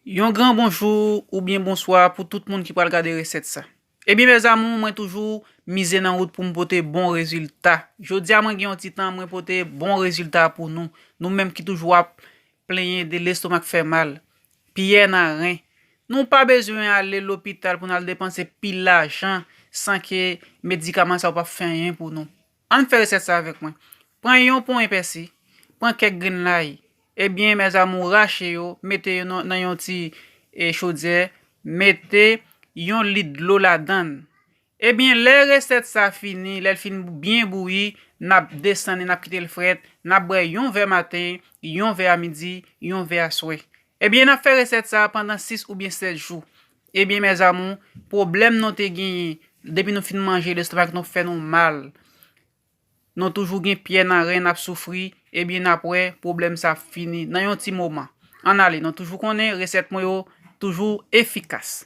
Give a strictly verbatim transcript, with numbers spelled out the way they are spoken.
Yon gran bonjou oubyen bonswa pou tout moun ki pral gade resèt sa. Ebyen, mèzamou, mwen toujou mize nan wout pou m pote bon rezilta. Jodi a, mwen gen yon ti tan, mwen pote bon rezilta pou nou. Nou menm ki toujou ap plenyen de lestomak fè mal, pyè nan ren. Nou pa bezwen ale lopital pou n al depanse pil lajan san ke medikaman sa yo p ap fè anyen pou nou. Ann fè resèt sa avèk mwen. Pran yon ponyen pèsi, pran kèk grenn lay. Ebyen, mèzamou, rache yo, mete yo nan, nan yon ti, e, chodyè, mete yon lit dlo ladan l. Ebyen, lè resèt sa fini, lè l fin byen bouyi, n ap desann li, n ap kite l frèt, n ap bwè yon vè maten, yon vè a midi, yon vè aswè. Ebyen, n ap fè resèt sa pandan sis oubyen sèt jou. Ebyen, mèzamou, pwoblèm nou te genyen depi nou fin manje, lestomak nou fè nou mal, nou toujou gen pyè nan ren, n ap soufri, ebyen, n ap wè pwoblèm sa ap fini nan yon ti moman. Ann ale, nou toujou konnen resèt mwen yo toujou efikas.